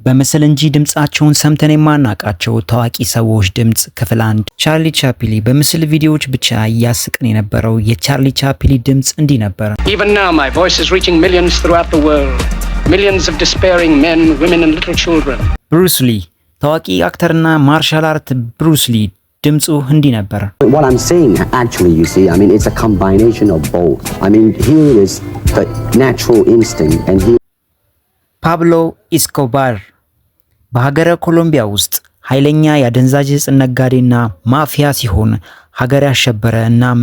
በምስል እንጂ ድምጻቸውን ሰምተን የማናቃቸው ታዋቂ ሰዎች ድምጽ ክፍል 1። ቻርሊ ቻፕሊን በምስል ቪዲዮዎች ብቻ እያስቅን የነበረው የቻርሊ ቻፕሊን ድምጽ እንዲህ ነበር። Even now my voice is reaching millions throughout the world. Millions of despairing men, women and little children. ብሩስ ሊ፣ ታዋቂ actor ና martial art ብሩስ ሊ ድምጹ እንዲህ ነበር። What I'm saying, actually, you see, I mean, it's a combination of both. I mean, here is the natural instinct, and here ፓብሎ ኢስኮባር በሀገረ ኮሎምቢያ ውስጥ ኃይለኛ የአደንዛዥ እጽ ነጋዴና ማፊያ ሲሆን ሀገር ያሸበረ እናም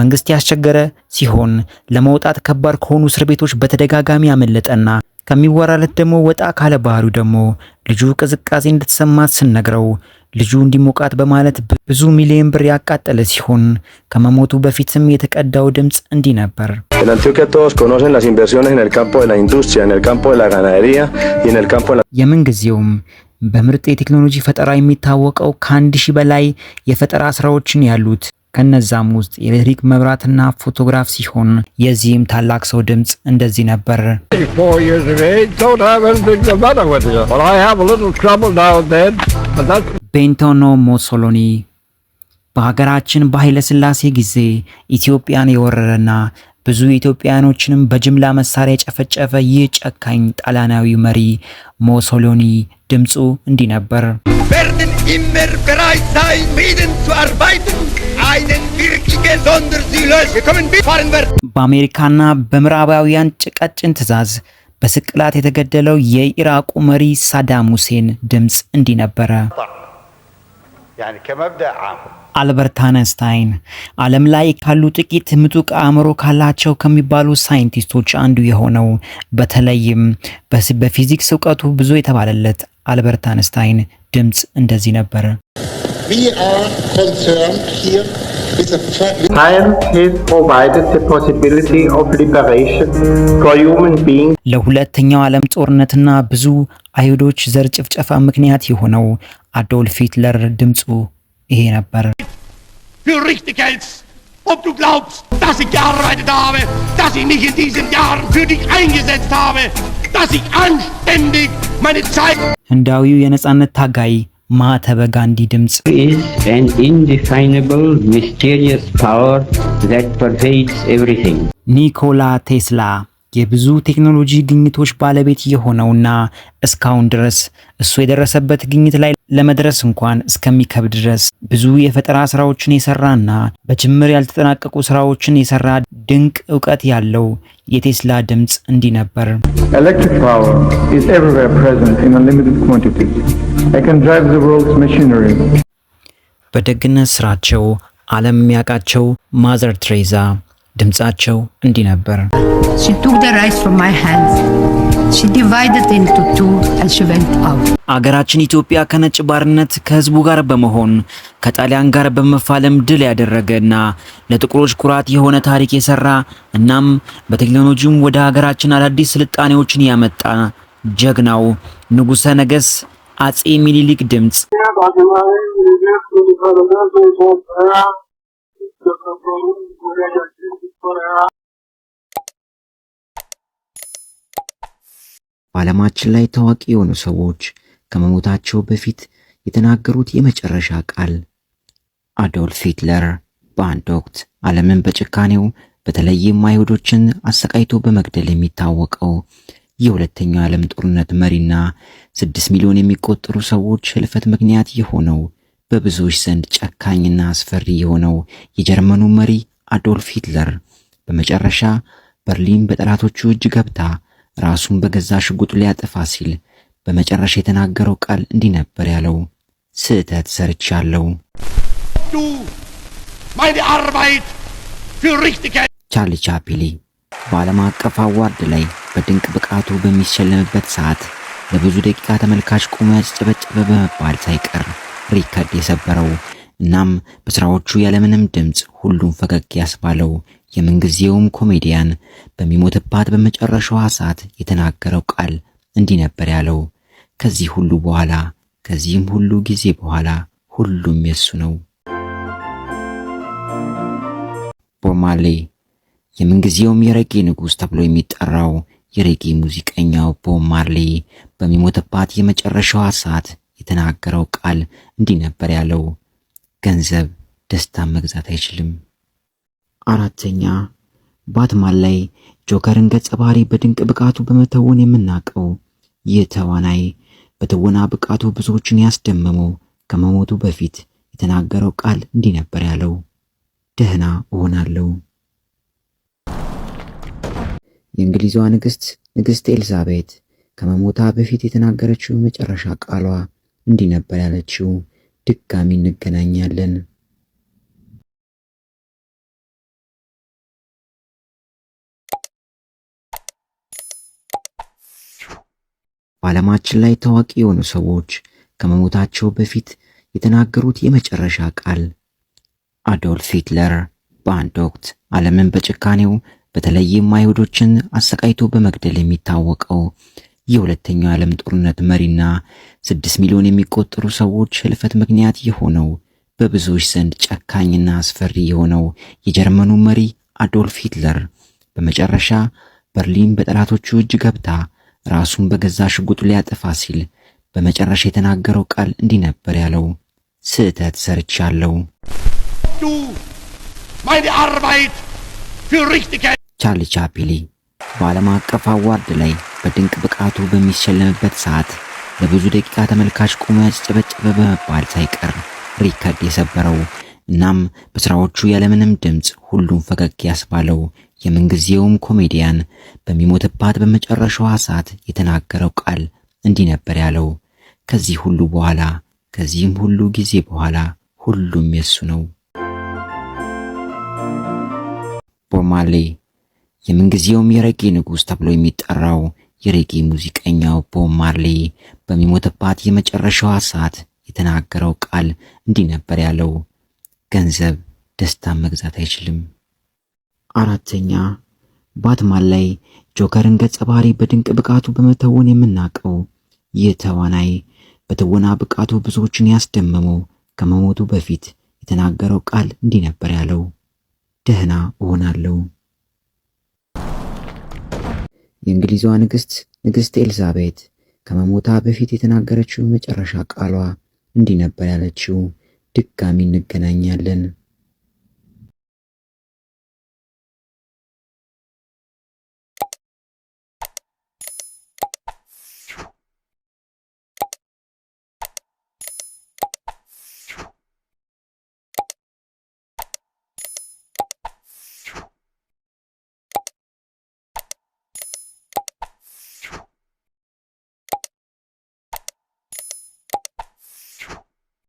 መንግስት ያስቸገረ ሲሆን ለመውጣት ከባድ ከሆኑ እስር ቤቶች በተደጋጋሚ ያመለጠና ከሚወራለት ደግሞ ወጣ ካለ ባህሪው ደግሞ ልጁ ቅዝቃዜ እንድትሰማት ስነግረው ልጁ እንዲሞቃት በማለት ብዙ ሚሊዮን ብር ያቃጠለ ሲሆን ከመሞቱ በፊትም የተቀዳው ድምፅ እንዲህ ነበር። En Antioquia todos conocen las inversiones en el campo de la industria, en el campo de la ganadería y en el campo de la የምንጊዜውም በምርጥ የቴክኖሎጂ ፈጠራ የሚታወቀው ከ1000 በላይ የፈጠራ ስራዎችን ያሉት ከነዛም ውስጥ የኤሌክትሪክ መብራትና ፎቶግራፍ ሲሆን የዚህም ታላቅ ሰው ድምፅ እንደዚህ ነበር። 4 years of age, don't have anything the matter with you. Well, I have a little trouble now and then, but that's ቤኒቶ ሙሶሎኒ በሀገራችን በኃይለ ሥላሴ ጊዜ ኢትዮጵያን የወረረና ብዙ ኢትዮጵያኖችንም በጅምላ መሳሪያ የጨፈጨፈ ይህ ጨካኝ ጣሊያናዊ መሪ ሙሶሎኒ ድምፁ እንዲህ ነበር። Werden immer bereit sein, mit ihnen zu arbeiten, einen wirkliche Sonderzüge gekommen fahren werden. በአሜሪካና በምዕራባውያን ቀጭን ትዕዛዝ በስቅላት የተገደለው የኢራቁ መሪ ሳዳም ሁሴን ድምፅ እንዲህ ነበረ። يعني كمبدأ عام አልበርት አይንስታይን ዓለም ላይ ካሉ ጥቂት ምጡቅ አእምሮ ካላቸው ከሚባሉ ሳይንቲስቶች አንዱ የሆነው በተለይም በፊዚክስ እውቀቱ ብዙ የተባለለት አልበርት አይንስታይን ድምፅ እንደዚህ ነበር። We are concerned here with the fact Science has provided the possibility of liberation for human beings. ለሁለተኛው ዓለም ጦርነትና ብዙ አይሁዶች ዘር ጭፍጨፋ ምክንያት የሆነው አዶልፍ ሂትለር ድምፁ ይሄ ነበር። Für richtig hältst, ob du glaubst, dass ich gearbeitet habe, dass ich mich in diesen Jahren für dich eingesetzt habe, dass ich anständig meine Zeit ህንዳዊው የነጻነት ታጋይ ማህተመ ጋንዲ ድምፅ is an indefinable, mysterious power that pervades everything. ኒኮላ ቴስላ የብዙ ቴክኖሎጂ ግኝቶች ባለቤት የሆነውና እስካሁን ድረስ እሱ የደረሰበት ግኝት ላይ ለመድረስ እንኳን እስከሚከብድ ድረስ ብዙ የፈጠራ ስራዎችን የሰራና በጅምር ያልተጠናቀቁ ስራዎችን የሰራ ድንቅ እውቀት ያለው የቴስላ ድምፅ እንዲህ ነበር። Electric power is everywhere present in unlimited quantities. I can drive the world's machinery. በደግነት ስራቸው ዓለም የሚያውቃቸው ማዘር ትሬዛ ድምፃቸው እንዲህ ነበር። She took the rice from my hands. She divided into two and she went out. አገራችን ኢትዮጵያ ከነጭ ባርነት ከህዝቡ ጋር በመሆን ከጣሊያን ጋር በመፋለም ድል ያደረገና ለጥቁሮች ኩራት የሆነ ታሪክ የሰራ እናም በቴክኖሎጂውም ወደ ሀገራችን አዳዲስ ስልጣኔዎችን ያመጣ ጀግናው ንጉሠ ነገሥት አጼ ሚኒሊክ ድምፅ። ዳግማዊ ምኒልክ ንጉሠ ነገሥት ዘኢትዮጵያ፣ የተከበሩ ወዳጃችን ቪክቶሪያ። በዓለማችን ላይ ታዋቂ የሆኑ ሰዎች ከመሞታቸው በፊት የተናገሩት የመጨረሻ ቃል። አዶልፍ ሂትለር በአንድ ወቅት ዓለምን በጭካኔው በተለይም አይሁዶችን አሰቃይቶ በመግደል የሚታወቀው የሁለተኛው የዓለም ጦርነት መሪና 6 ሚሊዮን የሚቆጠሩ ሰዎች ህልፈት ምክንያት የሆነው በብዙዎች ዘንድ ጨካኝና አስፈሪ የሆነው የጀርመኑ መሪ አዶልፍ ሂትለር በመጨረሻ በርሊን በጠላቶቹ እጅ ገብታ ራሱን በገዛ ሽጉጡ ሊያጠፋ ሲል በመጨረሻ የተናገረው ቃል እንዲህ ነበር ያለው፣ "ስህተት ሰርቻለሁ።" du meine Arbeit für richtig hältst. ቻርሊ ቻፕሊን በዓለም አቀፍ award ላይ በድንቅ ብቃቱ በሚሸለምበት ሰዓት ለብዙ ደቂቃ ተመልካች ቆሞ ያስጨበጨበ በመባል ሳይቀር ሪከርድ የሰበረው እናም በስራዎቹ ያለምንም ድምፅ ሁሉም ፈገግ ያስባለው የምንጊዜውም ኮሜዲያን በሚሞትባት በመጨረሻዋ ሰዓት የተናገረው ቃል እንዲህ ነበር ያለው፣ "ከዚህ ሁሉ በኋላ፣ ከዚህም ሁሉ ጊዜ በኋላ ሁሉም የሱ ነው።" ቦብ ማርሌ የምንጊዜውም የሬጌ ንጉሥ ተብሎ የሚጠራው የሬጌ ሙዚቀኛው ቦብ ማርሌ በሚሞትባት የመጨረሻዋ ሰዓት የተናገረው ቃል እንዲህ ነበር ያለው፣ ገንዘብ ደስታን መግዛት አይችልም። አራተኛ፣ ባትማን ላይ ጆከርን ገጸ ባህሪ በድንቅ ብቃቱ በመተወን የምናውቀው ይህ ተዋናይ በትወና ብቃቱ ብዙዎችን ያስደመመው ከመሞቱ በፊት የተናገረው ቃል እንዲህ ነበር ያለው፣ ደህና እሆናለሁ። የእንግሊዟ ንግስት ንግስት ኤልዛቤት ከመሞቷ በፊት የተናገረችው የመጨረሻ ቃሏ እንዲህ ነበር ያለችው፣ ድጋሚ እንገናኛለን። በዓለማችን ላይ ታዋቂ የሆኑ ሰዎች ከመሞታቸው በፊት የተናገሩት የመጨረሻ ቃል። አዶልፍ ሂትለር በአንድ ወቅት ዓለምን በጭካኔው በተለይም አይሁዶችን አሰቃይቶ በመግደል የሚታወቀው የሁለተኛው የዓለም ጦርነት መሪና 6 ሚሊዮን የሚቆጠሩ ሰዎች ህልፈት ምክንያት የሆነው፣ በብዙዎች ዘንድ ጨካኝና አስፈሪ የሆነው የጀርመኑ መሪ አዶልፍ ሂትለር በመጨረሻ በርሊን በጠላቶቹ እጅ ገብታ ራሱን በገዛ ሽጉጡ ሊያጠፋ ሲል በመጨረሻ የተናገረው ቃል እንዲህ ነበር ያለው፣ ስህተት ሰርቻለሁ። Du meine Arbeit für richtig hältst. ቻርሊ ቻፕሊን በዓለም አቀፍ award ላይ በድንቅ ብቃቱ በሚሸለምበት ሰዓት ለብዙ ደቂቃ ተመልካች ቆሞ ያስጨበጨበ በመባል ሳይቀር ሪከርድ የሰበረው፣ እናም በስራዎቹ ያለምንም ድምፅ ሁሉም ፈገግ ያስባለው የምንጊዜውም ኮሜዲያን በሚሞትባት በመጨረሻዋ ሰዓት የተናገረው ቃል እንዲህ ነበር ያለው፣ ከዚህ ሁሉ በኋላ፣ ከዚህም ሁሉ ጊዜ በኋላ ሁሉም የሱ ነው። ቦብ ማርሌ፣ የምንጊዜውም የሬጌ ንጉሥ ተብሎ የሚጠራው የሬጌ ሙዚቀኛው ቦብ ማርሌ በሚሞትባት የመጨረሻዋ ሰዓት የተናገረው ቃል እንዲህ ነበር ያለው፣ ገንዘብ ደስታን መግዛት አይችልም። አራተኛ፣ ባትማን ላይ ጆከርን ገጸ ባህሪ በድንቅ ብቃቱ በመተወን የምናውቀው ይህ ተዋናይ በትወና ብቃቱ ብዙዎችን ያስደመመው ከመሞቱ በፊት የተናገረው ቃል እንዲህ ነበር ያለው፣ ደህና እሆናለሁ። የእንግሊዟ ንግስት ንግስት ኤልዛቤት ከመሞቷ በፊት የተናገረችው የመጨረሻ ቃሏ እንዲህ ነበር ያለችው፣ ድጋሚ እንገናኛለን።